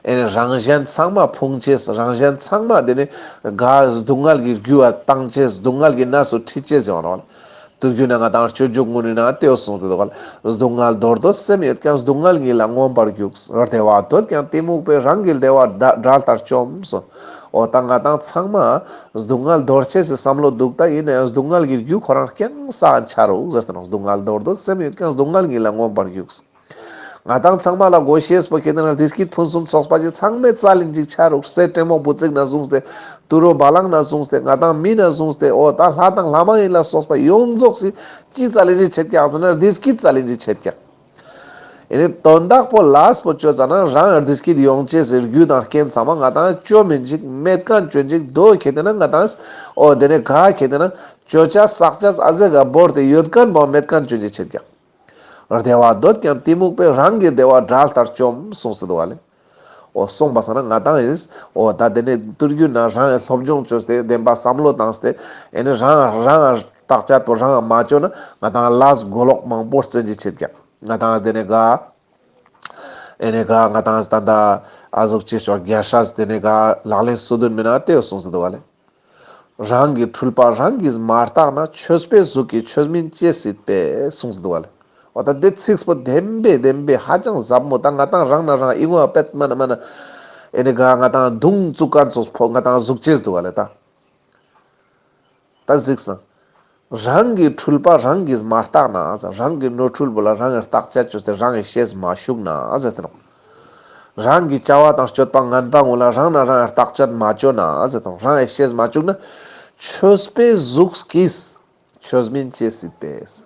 ཨེ་ནི་རང་གཞན་ཚང་མ་ཕུང་ཅེས་རང་གཞན་ཚང་མ་དེ་ནི་ག་སྡུག་བསྔལ་གྱི་རྒྱུ་བ་བཏང་ཅེས་སྡུག་བསྔལ་གྱི་གནས་སུ་ཁྲིད་ཅེས་ཡོང་ནོག། དུས་རྒྱུན་ན་ང་དང་སྤྱོད་འཇུག་ཀུན་ནི་ནང་དེ་བོ་གསུངས་ཏེ་འདུག་ག་ལེ། སྡུག་བསྔལ་འདོར་འདོད་སེམས་ཡོད་ཀྱང་སྡུག་བསྔལ་ཉིད་ལ་མངོན་པར་རྒྱུག། བདེ་བ་འདོད་ཀྱང་གཏི་མུག་པས་རང་གི་བདེ་བ་དགྲ་ལྟར་བཅོམ་གསུངས། འོ་ད་ང་དང་ཚང་མ་སྡུག་བསྔལ་འདོར་ཅེས་སི་བསམ་བློ་འདུག་ད་ཡིན་ན་ཡང་སྡུག་བསྔལ་གྱི་རྒྱུ་ཁོ་རང་རྐྱང་ས་ཆ་རུག་ཟེར་ཏེ་ནོག། སྡུག་བསྔལ་འདོར་འདོད་སེམས་ཡོད་ཀྱང་སྡུག་བསྔལ་ཉིད་ལ་མངོན་པར་རྒྱུག། ང་དང་ཚང་མ་ལ་དགོས་ཤེས་པོ་ཁྱེར་ཏེ་ན་བདེ་སྐྱིད་ཕུན་སུམ་ཚོགས་པ་ཅིག་ཚང་མའི་རྩ་ལེན་ཅིག་ཆ་རུག། སྲས་བྲན་མོ་བུ་ཚིག་ན་བཟུང་སྟེ་དུད་འགྲོ་བ་ལང་ན་བཟུང་སྟེ་ང་དང་མི་ན་བཟུང་སྟེ་འོ་ད་ལྷ་དང་ལྷ་མ་ཡིན་ལ་སོགས་པ་ཡོངས་རྫོགས་སི་ཅི་རྩ་ལེན་ཅིག་ཆེད་ཀྱག་ཟེར་ན་བདེ་སྐྱིད་རྩ་ལེན་ཅིག་ཆེད་ཀྱག། ཨེ་ནི་དོན་དག་པོ་ལས་པོ་བཅོ་ཙ་ན་རང་བདེ་སྐྱིད་ཡོང་ཅེས་སི་རྒྱུ་དང་རྐྱེན་ཚང་མ་ང་དང་བཅོ་མིན་ཅིག་མེད་མཁན་བཅོ་ཅིག་དོ་ཁྱེར་ཏེ་ན་ང་དང་འོ་དེ་ནི་ག་ཁྱེར་ཏེ་ན་བཅོ་ཅེས་བསགས་ཅེས་ཨ་ཟེ་ག་བོར་ཏེ་ཡོད་མཁན་པོ་མེད་མཁན་བཅོ་ཅིག་ཆེད་ཀྱག། བདེ་བ་འདོད་ཀྱང་གཏི་མུག་པས། རང་གི་བདེ་བ་དགྲ་ལྟར་བཅོམ་གསུངས་སེ་འདུག་ག་ལེ། འོ་སོང་པ་སང་ན་ང་དང་ཡིན། འོ་ད་དེ་ནས་དུས་རྒྱུན་ན་རང་སློབ་སྦྱོང་བཅོས་ཏེ་བདེན་པ་བསམ་བློ་བཏང་སྟེ་ཨེ་ནི་རང་རང་བརྟག་དཔྱད་པོ་རང་མ་བཅོས་ན་ང་དང་ལས་གོ་ལོག་མང་པོ་བརྩོན་ཅེས་ཆེད་ཀྱག། ང་དང་དེ་ནས་ག་ཨེ་ནི་ག་ང་དང་ད་ལྟ་ཨ་ཟུག་ཅིག་ཤོག་རྒྱལ་སྲས་དེ་ནས་ག་ལག་ལེན་སོ་བདུན་མི་ན་དེ་གསུངས་སེ་འདུག་ག་ལེ། རང་གི་འཁྲུལ་པ་རང་གིས་མ་བརྟགས་ན། ཆོས་པའི་གཟུགས་ཀྱིས་ཆོས་མིན་ཅི་སྲིད་པས་གསུངས་སེ་འདུག་ག་ལེ། འོ་ད་དེ་ཚིགས་པོ་བདེན་པའི་བདེན་པའི་ཧ་ཅང་ཟབ་མོ། ད་ང་དང་རང་ན་རང་ཨི་ངོ་ཨ་པད་མ་ན་མ་ན་ ཨེ་ནི་ག་ང་དང་མདུང་བཙུགས་མཁན་ཚོ་ཕོ་ང་དང་ཟུག་ཅེས་འདུག་ག་ལེ་ད། ད་གཟིགས་སང་། རང་གི་འཁྲུལ་པ་རང་གིས་མ་བརྟགས་ན་ཟེར། རང་གི་ནོར་འཁྲུལ་བོ་ལ་རང་གིས་བརྟག་དཔྱད་བཅོས་ཏེ་རང་གིས་ཤེས་མ་བཅུག་ན་ཟེར་ཏེ་ནོག། རང་གི་བྱ་བ་དང་སྤྱོད་པ་ངན་པ་ངུ་ལ་རང་ན་རང་གིས་བརྟག་དཔྱད་མ་བཅོས་ན་ཟེར་ཏེ་ནོག། རང་གིས་ཤེས་མ་བཅུག་ན་ཆོས་པའི་གཟུགས་ཀྱིས་ཆོས་མིན་ཅི་སྲིད་པས།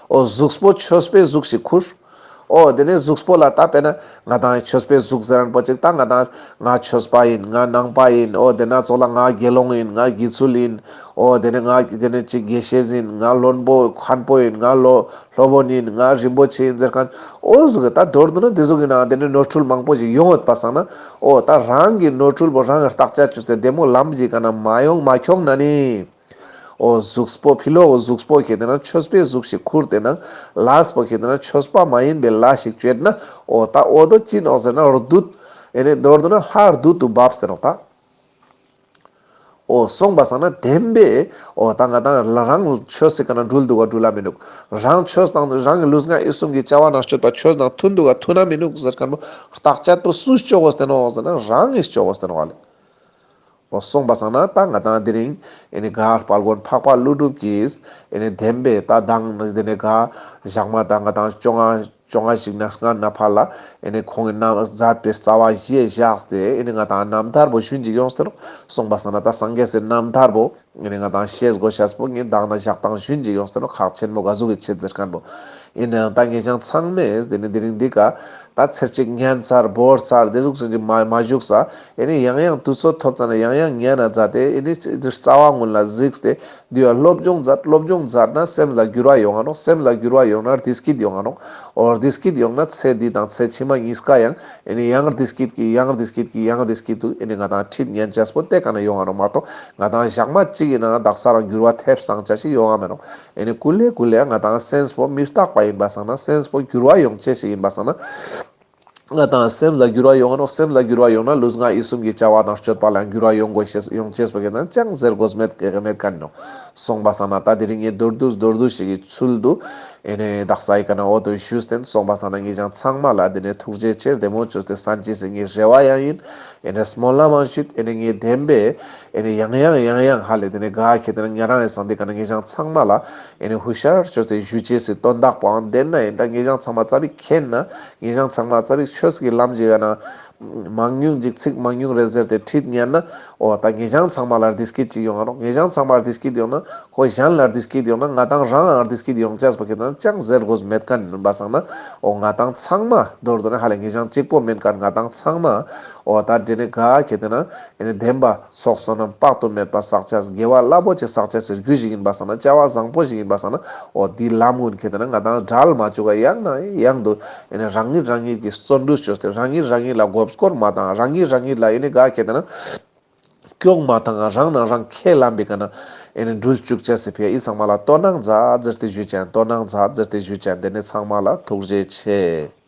འོ་གཟུགས་པོ་ཆོས་པའི་གཟུགས་ཤིག་ཁུར། འོ་དེ་ནས་གཟུགས་པོ་ལ་ད་དཔེར་ན་ང་དང་ཆོས་པའི་གཟུགས་ཟེར་མཁན་པོ་ཅིག་ད་ང་དང་ང་ཆོས་པ་ཡིན། ང་ནང་པ་ཡིན། འོ་དེ་ན་ཚོགས་ལ་ང་དགེ་སློང་ཡིན། ང་དགེ་ཚུལ་ཡིན། འོ་དེ་ནས་ང་དེ་ནས་ཅིག་དགེ་བཤེས་ཡིན། ང་བློན་པོ་མཁན་པོ་ཡིན། ང་ལོ་སློབ་དཔོན་ཡིན། ང་རིན་པོ་ཆེ་ཡིན་ཟེར་མཁན། འོ་ཟུག་གི་ད་མདོར་བསྡུ་ན་དེ་ཟུག་གི་ནང་དེ་ནས་ནོར་འཁྲུལ་མང་པོ་ཞིག་ཡོང་ཡོད་པ་སང་ན། འོ་ད་རང་གི་ནོར་འཁྲུལ་པོ་རང་གིས་བརྟག་དཔྱད་བཅོས་ཏེ་བདེ་མོ་ལམ་ཞིག་ག་ན་མ་ཡོང་མ་ཁྱོང་ན་ནི། འོ་གཟུགས་པོ་ཕི་ལོག་གཟུགས་པོ་ཁེ་ཏེ་ན་ཆོས་པའི་གཟུགས་ཤིག་ཁུར་ཏེ་ན་ལས་པོ་ཁེ་ཏེ་ན་ཆོས་པ་མ་ཡིན་པའི་ལས་ཤིག་བཅོས་ན། འོ་ད་འོ་དོ་ཅི་ནོག་ཟེར་ན་བདུད། ཨེ་ནི་མདོར་བསྡུ་ན་ལྷ་བདུད་དུ་བབས་ཏེ་ནོག་ད། འོ་སོང་པ་སང་ན་བདེན་པས་འོ་ད་ང་དང་རང་ཆོས་སི་ཀ་ན་འགྲུལ་འདུག་ག་འགྲུལ་ལ་མི་འདུག། རང་ཆོས་དང་རང་གི་ལུས་ངག་ཡིད་གསུམ་གྱི་བྱ་བ་ནང་སྤྱོད་པ་ཆོས་དང་མཐུན་འདུག་ག་མཐུན་ན་མི་འདུག་ཟེར་མཁན་པོ་བརྟག་དཔྱད་པོ་སུས་བཅོ་དགོས་ཏེ་ནོག་ཟེར་ན་རང་གིས་བཅོ་དགོས་ཏེ་ནོག་ལེ། འོ་སོང་པ་སང་ན་ད་ང་དང་དེ་རིང་ཨེ་ནི་ག་དཔལ་མགོན་འཕགས་པ་ཀླུ་སྒྲུབ་ཀྱིས་ཨེ་ནི་བདེན་པས་ད་མདང་དེ་ནས་ག་ཞག་མ་ད་ང་དང་བཅོ་ལྔ་བཅོ་ལྔ་ཞིག་ན་སྔ་ན་ཕར་ལ་ཨེ་ནི་ཁོང་གི་རྣམ་མཛད་པའི་རྩ་བ་བཞི་བཞག་སྟེ་ཨེ་ནི་ང་དང་རྣམ་ཐར་པོ་ཞུན་ཅིག་ཡོངས་ཏེ་ནོག། སོང་པ་སང་ན་ད་སངས་རྒྱས་སི་རྣམ་ཐར་པོ་ཨེ་ནི་ང་དང་ཤེས་དགོས་ཤེས་པོ་ངས་མདང་ན་ཞག་དང་ཞུན་ཅིག་ཡོངས་ཏེ་ནོག། ཁག་ཆེན་མོ་ག་ཟུག་གི་ཆེད་ཟེར་མཁན་པོ། ཡིན་ནའང་ད་ངེད་ཅག་ཚང་མས་དེ་ནི་དེ་རིང་འདི་ཀ་ད་ཚེར་ཅིག་ཉན་ཚར་བོར་ཚར་དེ་ཟུག་ཟུག་ཅིག་མ་མ་བཞུགས་ས་ཨེ་ནི་ཡང་ཡང་དུས་ཚོད་ཐོབ་ཙ་ན་ཡང་ཡང་ཉན་ན་མཛད་དེ་ཨེ་ནི་རྩ་བ་སྔོན་ལ་གཟིགས་ཏེ། འདི་ཡང་སློབ་སྦྱོང་མཛད། སློབ་སྦྱོང་མཛད་ན་སེམས་ལ་འགྱུར་བ་ཡོང་ང་ནོག། སེམས་ལ་འགྱུར་བ་ཡོང་ན་བདེ་སྐྱིད་ཡོང་ང་ནོག། འོ་བདེ་སྐྱིད་ཡོང་ན་ཚེ་འདི་དང་ཚེ་ཕྱི་མ་གཉིས་ཀ་ཡང་ཨེ་ནི་ཡང་བདེ་སྐྱིད་ཀྱི་ཡང་བདེ་སྐྱིད་ཀྱི་ཡང་བདེ་སྐྱིད་དུ་ཨེ་ནི་ང་དང་ཁྲིད་ཉན་ཅེས་པོ་དེ་ཀ་ན་ཡོང་ང་ནོག་མ་གཏོགས་ང་དང་ཞག་མ་གཅིག་ཡིན་ན་དག་ས་རང་འགྱུར་བ་ཐེབས་བཏང་ཅེས་ཞིག་ཡོང་ང་མེད་ནོག། ཨེ་ནི་ཀུ་ལེ་ཀུ་ལེ་ང་དང་སེམས་པོ་མི་རྟག་པ་ཡིན་པ་སང་ན་སེམས་པོ་འགྱུར་བ་ཡོང་ཅེས་ཞིག་ཡིན་པ་སང་ན། ང་དང་སེམས་ལ་འགྱུར་བ་ཡོང་ང་ནོག། སེམས་ལ་འགྱུར་བ་ཡོང་ན་ལུས་ངག་ཡིད་གསུམ་གྱི་བྱ་བ་དང་སྤྱོད་པ་ལ་འགྱུར་བ་ཡོང་དགོས་ཤེས་ཡོང་ཅེས་པོ་གི་ནང་ཅང་ཟེར་དགོས་མེད་མེད་མཁན་ནོག། སོང་པ་སང་ན་ད་དེ་རིང་ངས་མདོར་བསྡུས་མདོར་བསྡུས་ཤིག་གི་ཚུལ་དུ་ཨེ་ནི་དག་ས་ཡི་ཀ་ན་འོ་དོ་ཞུས་ཏེ་སོང་པ་སང་ན་ངེད་ཅག་ཚང་མ་ལ་དེ་ནས་ཐུགས་རྗེ་ཆེ་བདེ་མོ་བཅོས་ཏེ་སན་ཅེས་སི་ངའི་རེ་བ་ཡང་ཡིན། ཨེ་ནི་སྨོན་ལམ་མང་ཞུས། ཨེ་ནི་ངས་བདེན་པས་ཨེ་ནི་ཡང་ཡང་ཡང་ཡང་ཧ་ལས་དེ་ནས་ག་ཁེ་དེ་ན་ཉེ་རང་ངི་སང་དེ་ཀ་ན་ངེད་ཅག་ཚང་མ་ལ་ཨེ་ནི་ཧུ་ཤར་བཅོས་ཏེ་ཞུ་ཅེས་སི་དོན་དག་པོའང་དེ་ན་ཡིན། ད་ངེད་ཅག་ཚང་མ་ཙ་པིག་མཁྱེན་ན་ངེད་ཅག་ཚང་མ་ཙ་པིག་ཆོས་ཀྱི་ལམ་ཞིག་ཡོད་ན་མང་ཉུང་ཅིག་ཚིག་མང་ཉུང་རེ་ཟེར་ཏེ་ཁྲིད་ཉན་ན་འོ་ད་ངེད་ཅག་ཚང་མ་ལ་བདེ་སྐྱིད་ཅིག་ཡོང་ང་ནོག། ངེད་ཅག་ཚང་མ་ལ་བདེ་སྐྱིད་ཡོང་ན་ཁོ་གཞན་ལ་བདེ་སྐྱིད་ཡོང་ན་ང་དང་རང་ང་བདེ་སྐྱིད་ཡོང་ཅེས་པོ་གི་ནང་ཅང་ཟེར་དགོས་མེད་མཁན་ཡིན་པ་སང་ན། འོ་ང་དང་ཚང་མ་མདོར་བསྡུ་ན་ཧ་ལས་ངེད་ཅག་གཅིག་པོ་མིན་མཁན་ང་དང་ཚང་མ་འོ་ད་དེ་ནས་ག་ཁེ་དེ་ན་ཨེ་ནི་བདེན་པ་ཚོགས་བསོད་ནམས་དཔག་ཏུ་མེད་པ་བསགས་ཅེས་དགེ་བ་རླབས་པོ་ཆེ་བསགས་ཅེས་སི་རྒྱུ་ཞིག་ཡིན་པ་སང་ན་བྱ་བ་བཟང་པོ་ཞིག་ཡིན་པ་སང་ན་འོ་དེའི་ལམ་ཀུན་ཁེ་དེ་ན་ང་དང་བྲལ་མ་བཅུག་ག་ཡང་ན་ཡང་དུ་ཨེ་ནི་རང་ཉིད་རང་ཉིད་ཀྱི་བརྩོན་འགྲུས་བཅོས་ཏེ་རང་ཉིད་རང་ཉིད་ལ་མགོ་སྐོར་མ་བཏང་། རང་ཉིད་རང་ཉིད་ལ་ཨེ་ནི་ག་ཁེ་དེ་ན་སྐྱོན་མ་བཏང་། རང་ནང་རང་ཁས་ལེན་པའི་ཀ་ན་ཨེ་ནི་འགྲུལ་བཅུག་ཅེས་སི་ཕི་ཡ་ཨི་ཚང་མ་ལ་དོ་སྣང་མཛད་ཟེར་ཏེ་ཞུ་ཅན། དོ་སྣང་མཛད་ཟེར་ཏེ་ཞུ་ཅན། དེ་ནས་ཚང་མ་ལ་ཐུགས་རྗེ་ཆེ།